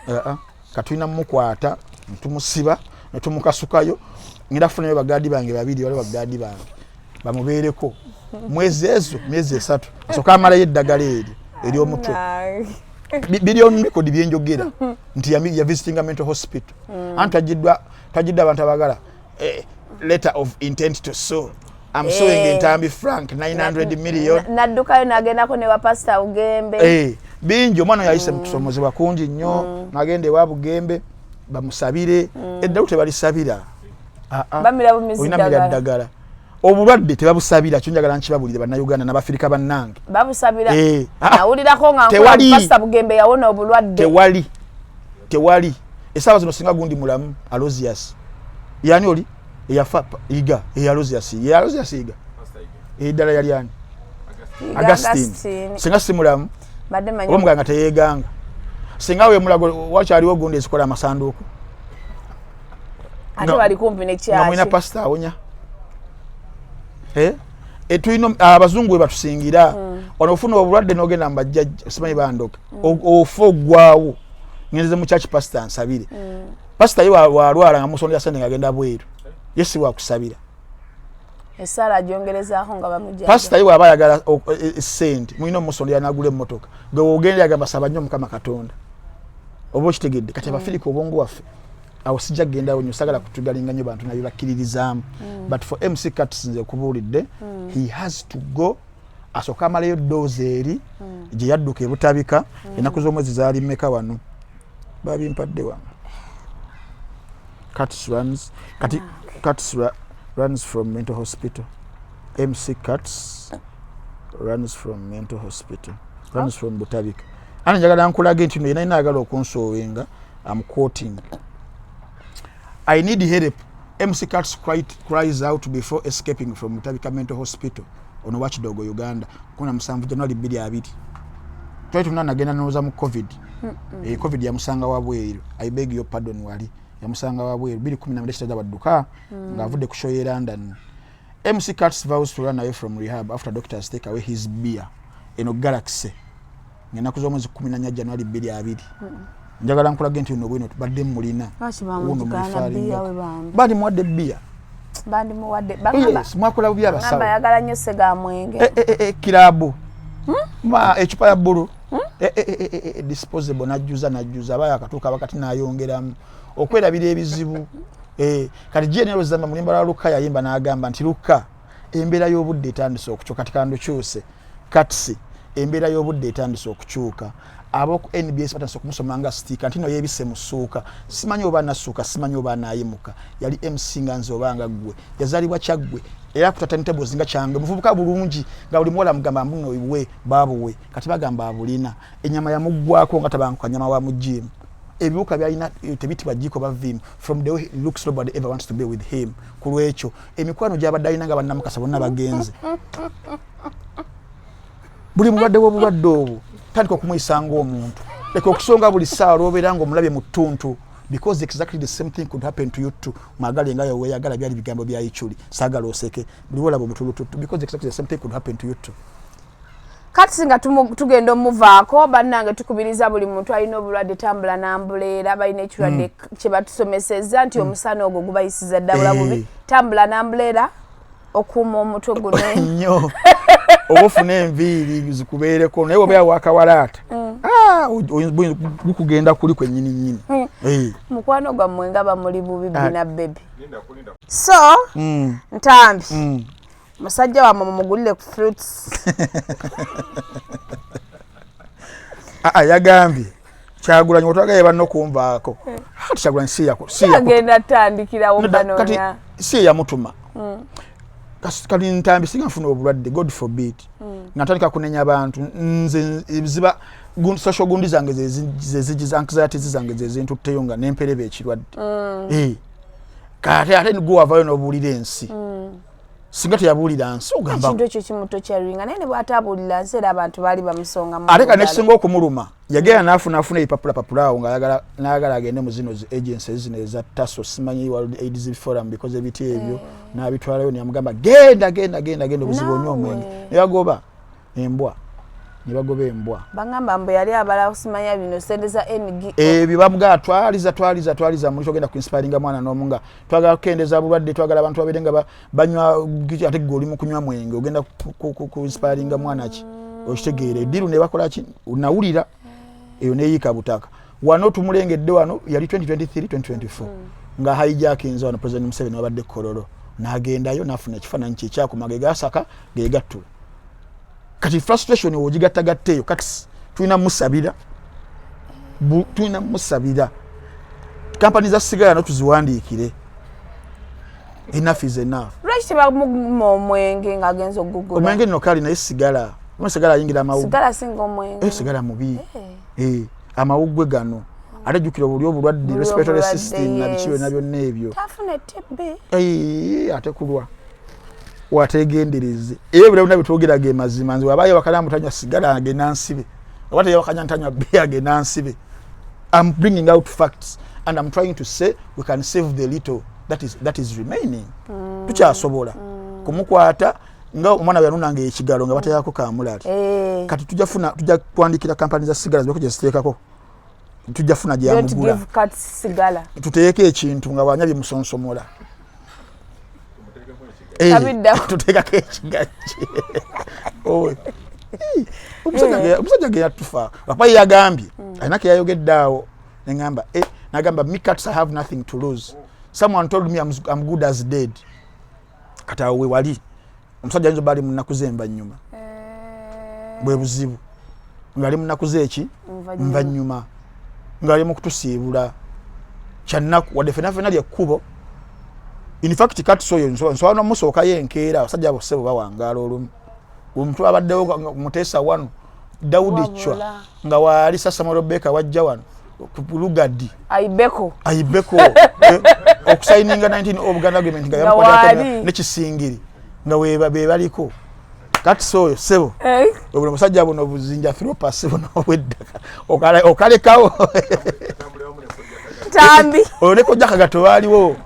Ah, ah. Katulina mumukwata netumusiba netumukasukayo. Ngenda kufunayo bagaadi bange babiri, waliwo bagaadi bange bamubeereko mwezi ezo myezi 3, asooka amalayo eddagala eryo ery'omutwe. Nange. Biri on record byenjogera nti yavisitinga mental hospital. Anti twajjiddwa abantu abagala letter of intent to sue. I'm suing Ntambi Frank 900 million. Naddukayo n'agendako ne wa Pasita Bugembe. Eh, bingi. Omwana oyo ayise mu kusomozebwa kungi nnyo, nagenda ewa Bugembe bamusabire. Eddalu tebalisabira. Ah, ah. Bamira bumizi Olina mira ddagala. ddagala. Obulwadde tebabusabira. Kyo njagala nkibabulire Bannayuganda n'Abafirika bannange. Babusabira. Eh, ah, Nawulirako nga Tewali. nkola Pasita Bugembe yawona obulwadde. Tewali, tewali. Essaawa zino singa gundi mulamu Alozius, yani oli eyafa Iga, Alozius, ye Alozius Iga eddala yali ani? Augustine. Singa si mulamu oba muganga teyeeganga, singa we Mulago wakyaliwo gundi ezikola amasanduuku. Ate bali kumpi ne nga mulina pasita awonya. Eh? E, tulina abazungu we batusingira. Wano ofuna obulwadde n'ogenda mu bajjajja, simanyi bandoka, ofa oggwawo, ngenze mu church, pasita nsabire. Pasita ye walwala nga musondera sente ng'agenda bweru, ye si wakusabira. Esaala agyongerezaako nga bamujja. Pasita ye bw'aba ayagala sente, mulina omusondera n'agula emmotoka. Gwe wogenda yagamba saba nnyo Mukama Katonda, oba okitegedde? Kati abafirika obwongo waffe awo sijja kugendawo nnyo, sagala kutugalinga nnyo bantu nabye bakkiririzaamu. But for MC Kats, nze kubuulidde, he has to go asooke amalayo dose eri gye yadduka ebutabika. Ennaku z'omwezi zaali mmeka? Wano babimpadde wano. Kats runs, kati Kats runs from mental hospital. MC Kats runs from mental hospital, runs from Butabika. Ana njagala nkulage nti no yena yina ayagala okunsoowenga. I'm quoting: "I need help," MC Kats cries out before escaping from Butabika mental hospital ono Wakidogo, Uganda, 17 January 2020. Twali tuna nagenda noza mu COVID. COVID yamusanga wabweru. I beg your pardon, wali yamusanga wabweru 2019 kitaza badduka ng'avudde ku show ye London. MC Kats vows to run away from rehab after doctors take away his beer. Eno Galaxy ng'ennaku z'omwezi 14 January 2020. Njagala nkulage nti ono bwino tubadde mulina. Lwaki Wuno bamugaana bbiya we bambi? Bandimuwadde bbiya. Bandimuwadde, bagamba. Yes, mwakola bubi gamba abasawo. Ayagala nnyo segamwenge. Eh, kirabu ma ecupa ya bbulu. Disposable, najjuza najjuza, aba yakatuuka bakati nayongeramu okwerabira ebizibu. Kati GNL Zamba mulimba lwa Luka yayimba n'agamba nti Luka embeera y'obudde etandise okukyuka. Kati kandukyuse, Katsi embeera y'obudde etandise okukyuka, ab'oku NBS batandise okumusoma nga sticker nti no yeebisse mu ssuuka, simanyi oba anassuuka, simanyi oba anaayimuka. Yali MC nga nze oba nga ggwe, yazaalibwa Kyaggwe era ku turntables nga kyange, muvubuka bulungi nga buli muwala mugamba mbuno we baabuwe. Kati bagamba abulina enyama yamuggwako nga tabankuka nyama wa mu gym. Ebiwuka byalina tebitibwa jiko ba vim. From the way he looks, nobody ever wants to be with him. Ku lwekyo emikwano gyabadde alina nga bannamukasa bonna bagenze. Buli mulwadde w'obulwadde obwo tandika okumuyisa ng'omuntu, leka okusonga buli ssaawa lwobeera ng'omulabye mu ttuntu, because exactly the same thing could happen to you too. Mwagale nga weeyagala, byali bigambo bya Ichuli. Saagala oseke buli wolaba omutulututtu, because exactly the same thing could happen to you too. Kati nga tugenda omuvaako, bannange, tukubiriza buli muntu alina obulwadde, tambula n'umbrella. Balina ekirwadde kye batusomesezza nti omusana ogwo gubayisiza ddabula bubi. Tambula n'umbrella okuuma omutwe guno. Nnyo, oba ofuna enviiri zikubeereko, naye obeera wakawalaata, ah, gukugenda kuli kwennyini nnyini. Mukwano gwammwe nga bamuli bubi bina baby. So Ntambi, musajja wammwe mumugulire ku fruits. Ah, ah, yagambye Kyagulanyi otwagaye banno kunvaako. Ati Kyagulanyi si agenda tandikirawo. Nedda, kati banonya. Si eyamutuma. Kati Ntambi, singa nfuna obulwadde, God forbid, nga ntandika kunenya abantu, nze ziba social gundi zange zezigiza anxieties zange zezintutteyo nga nempereba ekirwadde. Kati ate gwe wavayo n'obuulira ensi, singa teyabuulira nsi, ogamba ekintu ekyo kimutorturinga, naye ne bw'atabuulira nsi era abantu baali bamusonga mu Ate kati ngalo. Nekisinga okumuluma, yagenda n'afunaafuna ebipapulapapula awo ng'ayagala n'ayagala agende mu zino zi agencies zino eza taso, simanyi World AIDS Forum, bikoze biti ebyo, n'abitwalayo neyamugamba genda genda genda genda, obuzibu onywa omwenge. Nebagoba embwa, ne bagoba embwa. Bagamba mbu yali abala simanya bino sente za NGO. Ebyo bamugamba twaliza twaliza twaliza muli togenda kuinspiringa mwana n'omu nga twagala kukendeeza bulwadde, twagala abantu babeere nga banywa, ate gwe oli mu kunywa mwenge, ogenda kuinspiringa mwana ki? Okitegeera? Eddiru ne bakola ki? Nawulira eyo neyiika butaka. Wano tumulengedde wano yali 2023 2024 nga hijackinze wano President Museveni wabadde Kololo, n'agendayo n'afuna ekifaananyi kye ekyakuma ge gasaka gegattula. Kati frustration ogigattagatta eyo. Kati tulina musabira, tulina musabira kampani za sigala no tuziwandiikire. Enough is enough. Lwaki tebamuguma omwenge ng'agenza okugugula? Omwenge nno kali, naye sigala, oba sigala ayingira amawuggwe. Sigala singa omwenge. Sigala mubi. Amawuggwe gano Ate jjukira obuli obulwadde, respiratory system na biki byonna byonna ebyo. Tafuna TB. Ate kulwa wategendereze ebyo byonna bitwogera ge mazima. Nze wabayo wakana mutanywa sigala agenda nsibe, oba teyawakanya ntanywa bia agenda nsibe. I'm bringing out facts and I'm trying to say we can save the little that is remaining. Tukyasobola kumukwata nga omwana bwe yanunanga ekigalo nga bateekako kamulali. Kati tujja funa, tujja kuwandikira kampani za sigala zibeko gye ziteekako, tujja funa Don't gyamugula. give Kats sigala. Tuteeke ekintu nga wanya bimusonsomola. Tabiddako. Tuteekako ekigajje. Owe. Omusajja ge yatufa lwakuba ye yagambye alina keyayogedde awo, neŋamba nagamba, "Me Kats, I have nothing to lose. Someone told me I'm good as dead." Kati awo we wali omusajja ayinza oba ali mu nnaku z'envannyuma, bwe buzibu ng'ali mu nnaku z'eki Nvannyuma. Nvannyuma, ng'ali mu kutusiibula. Kyannaku wadde fena fena lyekkubo. In fact, Kats oyo nsobola nomusookayo enkeera. Abasajja abo ssebo bawangaala. Olumu omuntu abaddewo nga Muteesa wano, Dawudi Wabula. Chwa nga waali, Sasamolo Beka wajja wano ku Lugadi. Aibeko. Ayibeko okusayininga 19 o Buganda Agreement nga Nga yamukwatako waali. ne Kisingiri nga bebaliko. Kati oyo ssebo, buno musajja buno buzinja thropas buno obweddaka okalekawo. Tambi. Olwo ne Kojja Kagato baaliwo.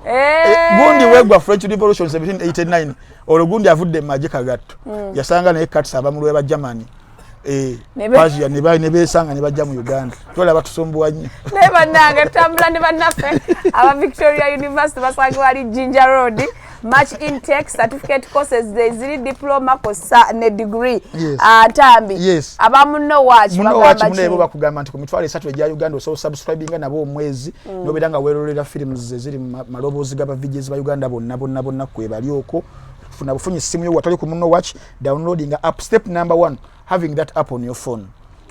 Gundi wegwa French Revolution 1789, olwo gundi avudde mu magye, Kagatto yasanga naye Kats abamulwe ba Germany. Persia ne beesanga ne bajja mu Uganda. Twala batusumbuwa nnyo. Naye bannange, tutambula ne bannaffe aba Victoria University, basangibwa ali Jinja Road. March intake certificate courses ziri diploma kosa ne degree. Yes. Ah, Ntambi, Yes. aba Muno Watch Muno bagamba Watch muno ki? ebo bakugamba nti ku 30,000 egya Uganda osobola subscribinga nabo omwezi, nobeera nga weerolera films eziri mu maloboozi g'aba VJs ba Uganda bonna bonna bonna kwe bali okwo. Funa bufunyi simu yo, watali ku Muno Watch, downloading app. Step number one, having that app on your phone.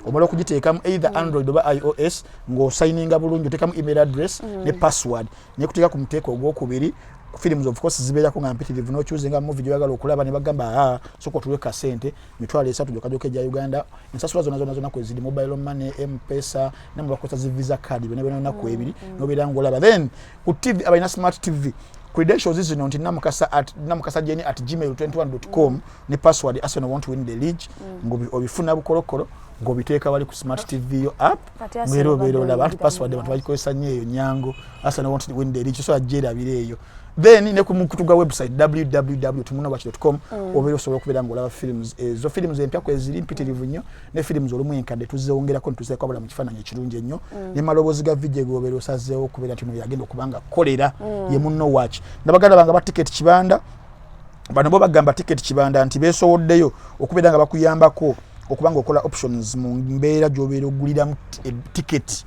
Omala okugiteekamu either Android oba iOS, ng'osayininga bulungi, oteekamu email address ne password, nekuteeka ku muteeko ogwokubiri. Films of course zibeerako nga mpitirivu, nokyuze nga movie gyoyagala okulaba, ne bagamba, aa, soka otuwe kasente 30,000 gyokka egya Uganda. Ensasula zonna zonna zonna kweziri, mobile money, M-Pesa, namwe bakozesa zi Visa card, byonna byonna naku ebiri nobeera ngaolaba. Then ku TV, abalina smart TV, credentials zino nti namukasa at namukasa jeni at gmail 21.com ne password Arsenal won't win the league, ng'obifuna bukolokolo ng'obiteeka wali ku smart TV yo app. Kati Arsenal ng'era obeera badde olaba ati oyingira password mu abantu bagikozesa nnyo eyo nyango, Arsenal won't win the league, sobola gyerabira eyo. Then ne ku mukutu gwa website www.munowatch.com obeera osobola okubeera ng'olaba films ezo. Films empya kweziri mpitirivu nnyo, ne films olumu enkadde tuzewongerako netuzeeko abula mu kifaananyi ekirungi ennyo ne maloboozi ga VJ gobeera osazeewo okubeera nti no yagenda okuba nga kolera ye Muno Watch. Nabaganda bange ba Ticket Kibanda, bano bo bagamba Ticket Kibanda nti beesowoddeyo okubeera nga bakuyambako okuba nga okola options mu mbeera gy'obeera oguliramu ticket,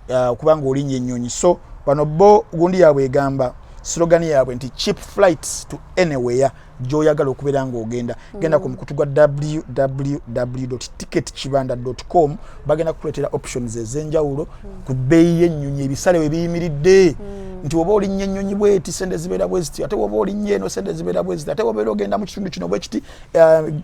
okuba nga olinnya ennyonyi. So bano bo gundi yaabwe egamba, slogan yaabwe nti "Cheap flights to anywhere" gy'oyagala okubeera ng'ogenda. Genda ku mukutu gwa www.ticketkibanda.com, bagenda kukuleetera options ez'enjawulo ku bbeeyi y'ennyonyi, ebisale we biyimiridde, nti oba olinnya ennyonyi bweti sente zibeera bwe ziti, ate woba olinnya eno sente zibeera bwe ziti, ate wobeera ogenda mu kitundu kino bwe kiti.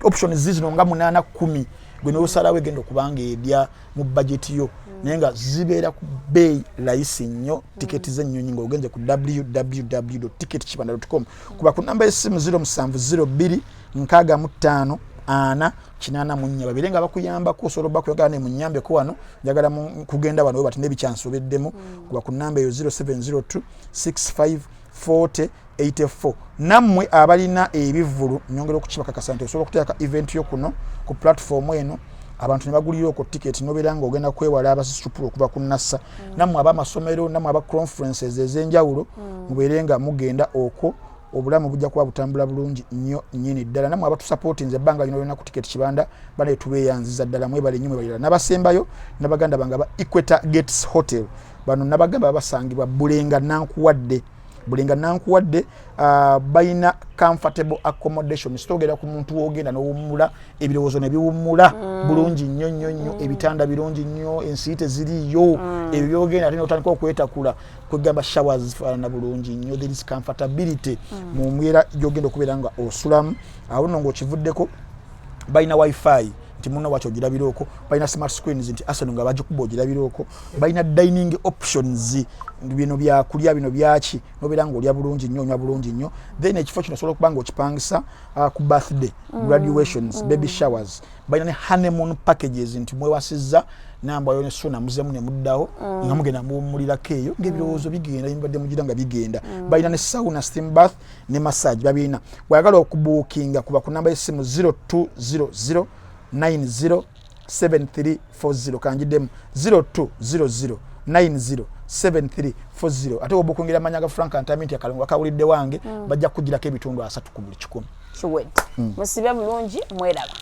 Options zizino nga munaana kumi, gwe nosalawo egenda okubanga erya mu budget yo, naye nga zibeera ku bbeeyi layisi nnyo tiketi z'ennyonyi ng'ogenze ku www.ticketkibanda.com. Kuba ku namba y'essimu 0702 65 4 84, babire nga bakuyambako. Osobola obba kuyagala ne munyambeko wano, njagala kugenda wano bati nebikyansobeddemu. Kuba ku namba eyo 0702 65 40 84. Nammwe abalina ebivvulu, nyongera okukibakakasa nti osobola okuteeka event yo kuno ku platform eno, abantu ne bagulira okwo tiketi, nobeera nga ogenda kwewala abasisupula okuva ku nassa. Nammwe abamasomero, nammwe aba conferences ez'enjawulo, mubeere nga mugenda okwo, obulamu bujja kuba butambula bulungi nnyo nnyini ddala. Nammwe abatusupportinze ebbanga lino lyonna ku Ticket Kibanda, banaye tubeeyanziza ddala, mwebale nnyo, mwebalira. N'abasembayo n'abaganda bange aba Equator Gates Hotel, bano nabagamba basangibwa Bulenga Nankuwadde, Bulenga Nankuwadde. Balina comfortable accommodation. Sitogera ku muntu wogenda nowummula, ebirowoozo ne biwummula bulungi nnyo nnyo nnyo. Ebitanda birungi nnyo, ensi teziriiyo, ebyo byogenda ate notandika okwetakula, kwegamba showers zifaanana bulungi nnyo. There is comfortability mu mbeera gyogenda okubeera nga osulamu. Awo nno ng'okivuddeko, balina WiFi Nti muno wakyo ogirabira okwo. Balina smart screens, nti Arsenal nga bagikuba ogirabira okwo. Balina dining options, bino byakulya, bino byaki, nobeera nga olya bulungi nnyo, onywa bulungi nnyo. Then ekifo kino osobola okuba nga okipangisa ku birthday, graduations, baby showers. Balina ne honeymoon packages, nti mwewasizza nambwayo ne Suna, muzemu ne muddawo nga mugenda muwummulirako eyo, ng'ebirowoozo bigenda, bibadde mugira nga bigenda. Balina ne sauna, steam bath ne massage babirina. Bwayagala okubuukinga, kuba ku namba y'essimu 0200 90 7340. Kanjiddemu, 0200 90 7340. Ate obukungira amanya ga Frank Ntami nti akalongo akawulidde wange, bajja kugirako ebitundu 30 ku buli 100. Kiwedde. Musibe bulungi, mweraba.